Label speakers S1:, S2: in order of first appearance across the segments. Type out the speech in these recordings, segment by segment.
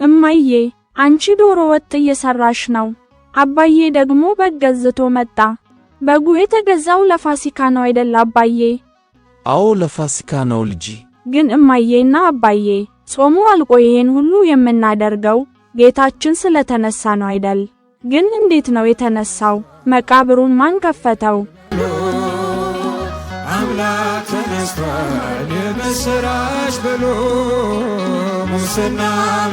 S1: እማዬ፣ አንቺ ዶሮ ወጥ እየሰራሽ ነው። አባዬ ደግሞ በግ ገዝቶ መጣ። በጉ የተገዛው ለፋሲካ ነው አይደል አባዬ?
S2: አዎ፣ ለፋሲካ ነው ልጄ።
S1: ግን እማዬና አባዬ፣ ጾሙ አልቆ ይሄን ሁሉ የምናደርገው ጌታችን ስለተነሳ ነው አይደል? ግን እንዴት ነው የተነሳው? መቃብሩን ማን ከፈተው?
S3: አምላክ ተነስቷል የምስራች ብሎ፣ ሙስና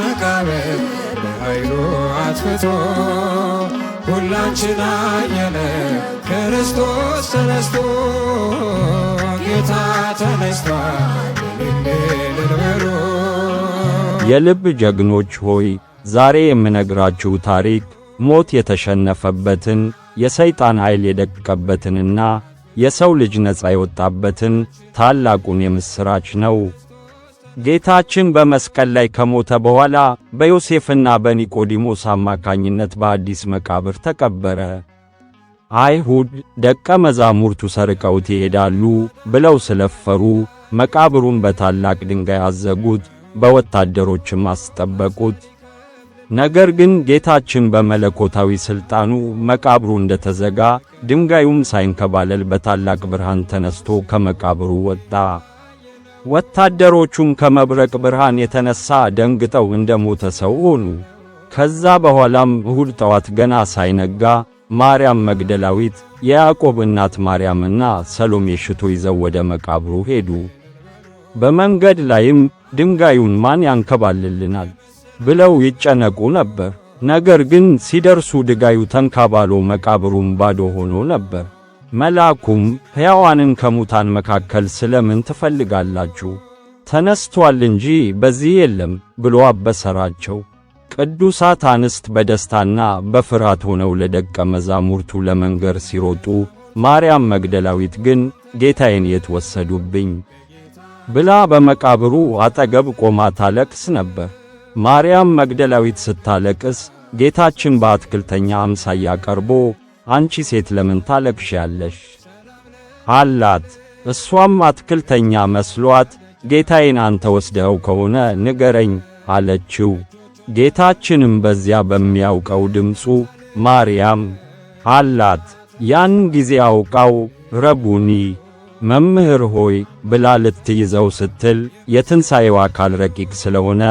S3: መቃብር በኃይሉ አጥፍቶ፣ ሁላችን አየነ ክርስቶስ ተነስቶ፣ ጌታ ተነስቷል እልል በሉ።
S4: የልብ ጀግኖች ሆይ፣ ዛሬ የምነግራችሁ ታሪክ ሞት የተሸነፈበትን፣ የሰይጣን ኃይል የደቀቀበትንና የሰው ልጅ ነፃ የወጣበትን ታላቁን የምሥራች ነው። ጌታችን በመስቀል ላይ ከሞተ በኋላ በዮሴፍና በኒቆዲሞስ አማካኝነት በአዲስ መቃብር ተቀበረ። አይሁድ ደቀ መዛሙርቱ ሰርቀውት ይሄዳሉ ብለው ስለፈሩ መቃብሩን በታላቅ ድንጋይ አዘጉት፣ በወታደሮችም አስጠበቁት። ነገር ግን ጌታችን በመለኮታዊ ሥልጣኑ መቃብሩ እንደተዘጋ፣ ድንጋዩም ሳይንከባለል በታላቅ ብርሃን ተነስቶ ከመቃብሩ ወጣ። ወታደሮቹም ከመብረቅ ብርሃን የተነሣ ደንግጠው እንደ ሞተ ሰው ሆኑ። ከዛ በኋላም እሁድ ጠዋት ገና ሳይነጋ ማርያም መግደላዊት፣ የያዕቆብ እናት ማርያምና ሰሎሜ ሽቶ ይዘው ወደ መቃብሩ ሄዱ። በመንገድ ላይም ድንጋዩን ማን ያንከባልልናል ብለው ይጨነቁ ነበር። ነገር ግን ሲደርሱ ድንጋዩ ተንከባሎ መቃብሩም ባዶ ሆኖ ነበር። መልአኩም ሕያዋንን ከሙታን መካከል ስለምን ትፈልጋላችሁ? ተነስቶአል እንጂ በዚህ የለም ብሎ አበሰራቸው። ቅዱሳት አንስት በደስታና በፍርሃት ሆነው ለደቀ መዛሙርቱ ለመንገር ሲሮጡ፣ ማርያም መግደላዊት ግን ጌታዬን የት ወሰዱብኝ ብላ በመቃብሩ አጠገብ ቆማ ታለቅስ ነበር። ማርያም መግደላዊት ስታለቅስ ጌታችን በአትክልተኛ አምሳያ ቀርቦ አንቺ ሴት ለምን ታለቅሻለሽ? አላት። እሷም አትክልተኛ መስሏት ጌታዬን አንተ ወስደኸው ከሆነ ንገረኝ አለችው። ጌታችንም በዚያ በሚያውቀው ድምፁ ማርያም አላት። ያን ጊዜ አውቃው ረቡኒ መምህር ሆይ ብላ ልትይዘው ስትል የትንሣኤው አካል ረቂቅ ስለሆነ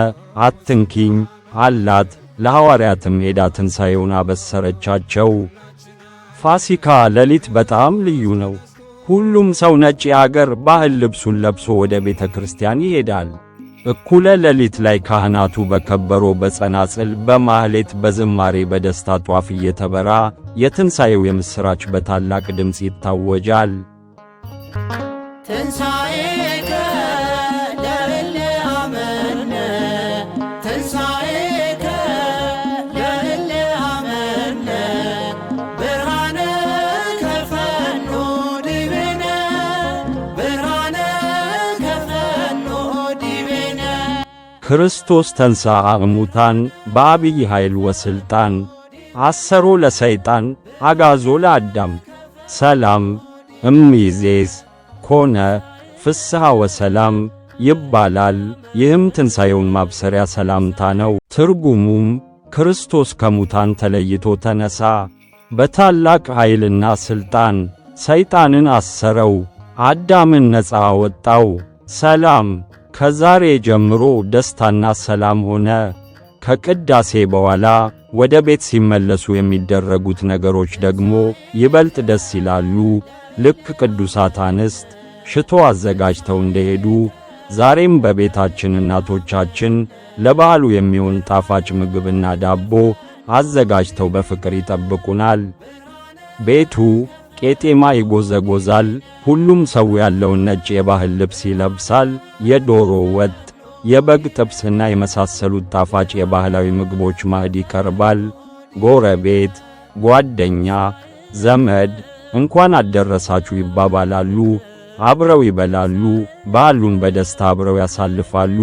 S4: አትንኪኝ አላት። ለሐዋርያትም ሄዳ ትንሣኤውን አበሰረቻቸው። ፋሲካ ሌሊት በጣም ልዩ ነው። ሁሉም ሰው ነጭ የአገር ባህል ልብሱን ለብሶ ወደ ቤተ ክርስቲያን ይሄዳል። እኩለ ሌሊት ላይ ካህናቱ በከበሮ፣ በጸናጽል፣ በማህሌት፣ በዝማሬ፣ በደስታ ጧፍ እየተበራ የትንሣኤው የምሥራች በታላቅ ድምፅ ይታወጃል።
S5: ትንሣኤከ ለእለ አመነ፣ ትንሣኤከ ለእለ አመነ፣ ብርሃነከ ፈኑ ዲቤነ፣ ብርሃነከ ፈኑ ዲቤነ።
S4: ክርስቶስ ተንሥአ እሙታን በዐቢይ ኃይል ወሥልጣን፣ አሰሮ ለሰይጣን፣ አግዓዞ ለአዳም፣ ሰላም እምይእዜሰ ኮነ ፍስሐ ወሰላም ይባላል። ይህም ትንሣኤውን ማብሰሪያ ሰላምታ ነው። ትርጉሙም ክርስቶስ ከሙታን ተለይቶ ተነሣ፣ በታላቅ ኃይልና ሥልጣን ሰይጣንን አሰረው፣ አዳምን ነፃ አወጣው። ሰላም ከዛሬ ጀምሮ ደስታና ሰላም ሆነ። ከቅዳሴ በኋላ ወደ ቤት ሲመለሱ የሚደረጉት ነገሮች ደግሞ ይበልጥ ደስ ይላሉ። ልክ ቅዱሳት አንስት ሽቶ አዘጋጅተው እንደሄዱ ዛሬም በቤታችን እናቶቻችን ለበዓሉ የሚሆን ጣፋጭ ምግብና ዳቦ አዘጋጅተው በፍቅር ይጠብቁናል። ቤቱ ቄጤማ ይጎዘጎዛል። ሁሉም ሰው ያለውን ነጭ የባህል ልብስ ይለብሳል። የዶሮ ወጥ፣ የበግ ጥብስና የመሳሰሉት ጣፋጭ የባህላዊ ምግቦች ማዕድ ይቀርባል። ጎረቤት፣ ጓደኛ፣ ዘመድ እንኳን አደረሳችሁ ይባባላሉ። አብረው ይበላሉ። በዓሉን በደስታ አብረው ያሳልፋሉ።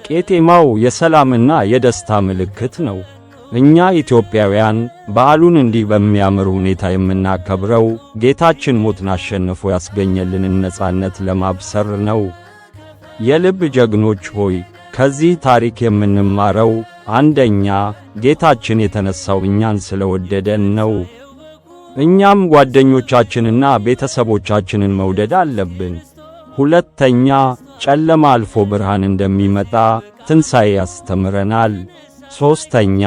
S4: ቄጤማው የሰላምና የደስታ ምልክት ነው። እኛ ኢትዮጵያውያን በዓሉን እንዲህ በሚያምር ሁኔታ የምናከብረው ጌታችን ሞትን አሸንፎ ያስገኘልንን ነጻነት ለማብሰር ነው። የልብ ጀግኖች ሆይ፣ ከዚህ ታሪክ የምንማረው አንደኛ፣ ጌታችን የተነሳው እኛን ስለወደደን ነው። እኛም ጓደኞቻችንና ቤተሰቦቻችንን መውደድ አለብን። ሁለተኛ፣ ጨለማ አልፎ ብርሃን እንደሚመጣ ትንሣኤ ያስተምረናል። ሦስተኛ፣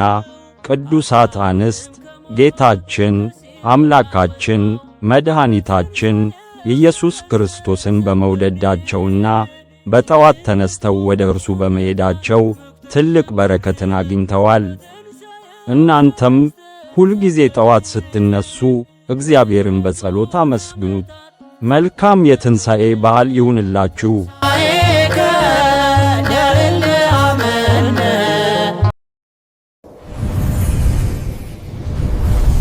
S4: ቅዱሳት አንስት ጌታችን አምላካችን መድኃኒታችን ኢየሱስ ክርስቶስን በመውደዳቸውና በጠዋት ተነስተው ወደ እርሱ በመሄዳቸው ትልቅ በረከትን አግኝተዋል። እናንተም ሁልጊዜ ጠዋት ስትነሱ እግዚአብሔርን በጸሎት አመስግኑት። መልካም የትንሣኤ በዓል ይሁንላችሁ።
S5: ኤከ ለእለ አመነ።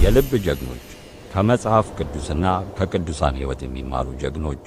S4: የልብ ጀግኖች፣ ከመጽሐፍ ቅዱስና ከቅዱሳን ሕይወት የሚማሩ ጀግኖች።